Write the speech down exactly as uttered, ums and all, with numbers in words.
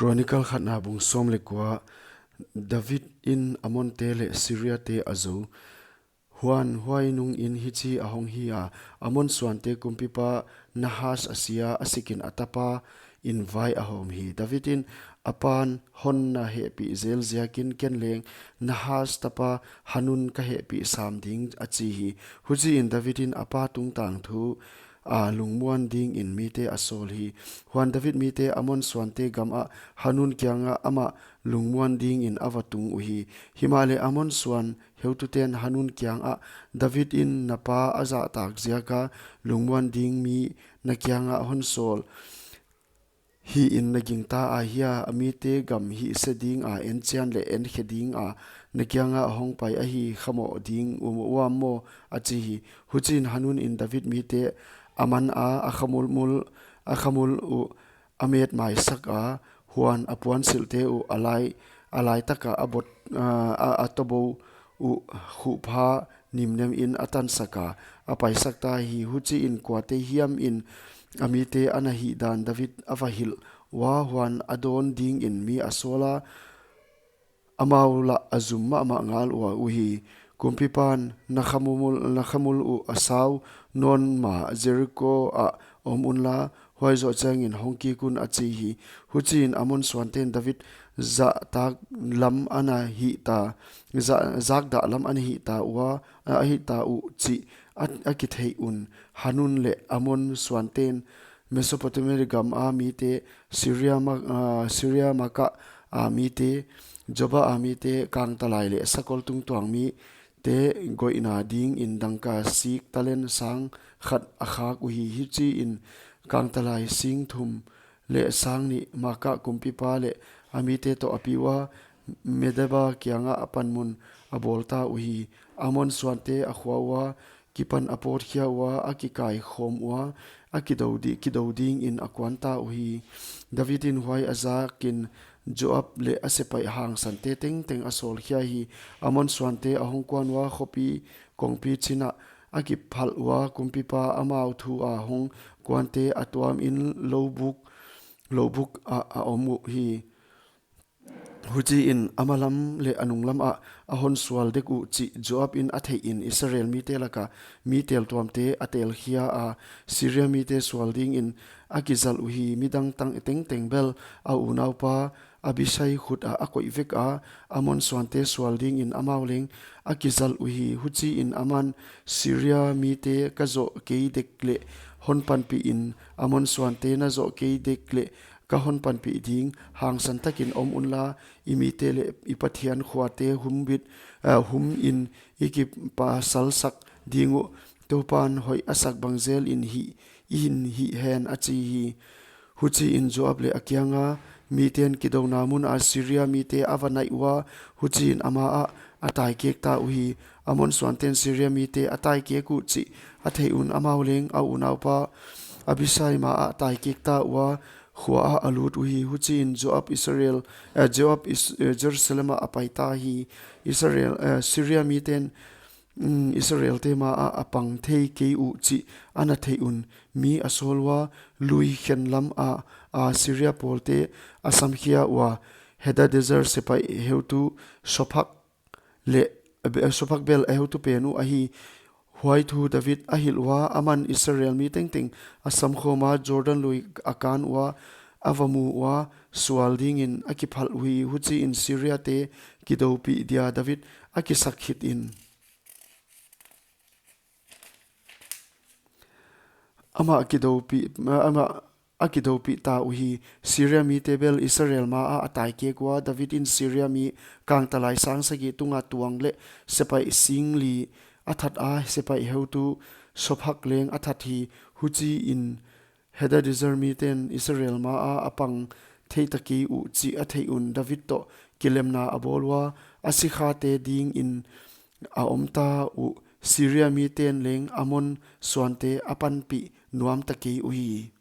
Chronicle khatna bung sawm leh kua. David in Ammon te leh Syria te a zou. Huan huai nungin hichi a hong hi a, Ammon suante kumpipa Nahash a si a, a sikin a tapa in vai a hawm hi. David in, a pan hon na hehpih zel ziakin ken leng Nahash tapa Hanun ka hehpih sam ding, a chi hi. Huchiin David in a pa tungtang thu a lungmuan dingin mite a sawl hi. Huan David mite Ammon suante gamah Hanun kiangah amah lungmuan dingin a va tung uhi. Himahleh Ammon suan heututen Hanun kiangah, David in na pa a zahtak ziaka lungmuan ding mi na kiangah hon sawl hi'n na gingta ahia? A mite gam hihse dinga enchian leh enkhe dinga na kiangah hong pai ahi khamoh ding uam maw? A chi hi. Huchiin Hanun in David mite a man a, a khamulmul, a khamul uh a met maisak a, huan a puansilhte uh a lai, a lai taka a bot, a, a, a tobou uh khuhpha nimnemin a tansak a, a paisak ta hi. Huchiin kuate hiamin a mite a na hihdan David a va hilh ua, huan a dawn dingin mi a sawl a, amau lah a zum mahmah ngal ua uhi. Kumpipan, na khamul, na khamul uh a sau nawn ma Jericho ah om unla, huai zoh chiangin hong kik un, a chi hi. Huchiin Ammon suanten David zahtak lam a na hihta, zah, zakdah lam a na hihta ua, a hihta uh chih a, a kitheih un. Hanun leh Ammon suanten Mesopotamia gam a mite, Syria ma, a, Syria Maakah a mite, Joba a mite, kangtalai leh sakol tungtuang mite goihna dingin dangka sik talent sang khat a khak uhi. Huchiin kangtalai sing thum leh sang nih Maakah kumpipa leh a mite toh a pi ua, Medeba kiangah a panmun a bawl ta uhi. Ammon suante a khua ua, kipan a pawtkhia ua, a kikai khawm ua, a kidou di, kidou dingin a kuan ta uhi. David in huai a zakin Joab leh a sepaih hangsante tengteng a sawlkhia hi. Ammon suante a hong kuan ua, khopi kongpi chinah a kiphalh ua, kumpipa amau thu a hong kuante a tuamin lobuk, lobuk ah a om uhi. Huchiin a malam leh a nunglam ah a hon sual dek uh chih Joab in a theihin Israel mite laka mi teltuamte a telkhia a, Syria mite sual dingin a kizalh uhi. Midang tang tengteng bel a unaupa Abisai khut ah a koih vek a, Ammon suante sual dingin amau leng a kizalh uhi. Huchiin aman, Syria mite ka zoh kei dek leh hon panpihin, Ammon suante na zoh kei dek leh ka hon panpih ding. Hangsan takin om unla, i mite leh i Pathian khuate humbit, eh, humin i kipasalsak ding uh. Toupan hoih a sak bang zelin hih, i hin hih hen, a chi hi. Huchiin Joab leh a kianga miten kidouna mun ah Syria mite a va naih ua, huchiin amah ah a taikek ta uhi. Ammon suanten Syria mite a taikek uh chih a theih un amau leng a unaupa Abisai ma ah taikek ta ua, khua ah a lut uhi. Huchiin Joab Israel, eh, Joab is, eh, Jerusalem ah a pai ta hi. Israel, eh, Syria miten, mm, Israelte ma ah a pang thei kei uh chih a na theih un mi a sawl ua, lui khen lam ah a Syria pawlte a samkhia ua, Hadadezer sepaih heutu Sophak leh, eh, Sophak bel a heutu pen uh ahi. Huai thu David a hilh ua, aman Israel mi tengteng a samkhawm a, Jordan lui a kan ua, a va mu ua, sual dingin a kiphalh uhi. Huchiin Syria te kidoupih dia David a kisak khitin amah kidoupih, amah a kidoupih ta uhi. Syria mite bel Israel ma ah a taikek ua, David in Syria mi kangtalai sang sagih tunga tuang leh sepaih sing li a that a, sepaih heutu Sophak leng a that hi. Huchiin Hadadezer miten Israel ma ah a pang thei ta kei uh chih a theih un David toh kilemna a bawl ua, a sikhate dingin a om ta uh Syria miten leng Ammon suante a panpih nuam ta kei uhi.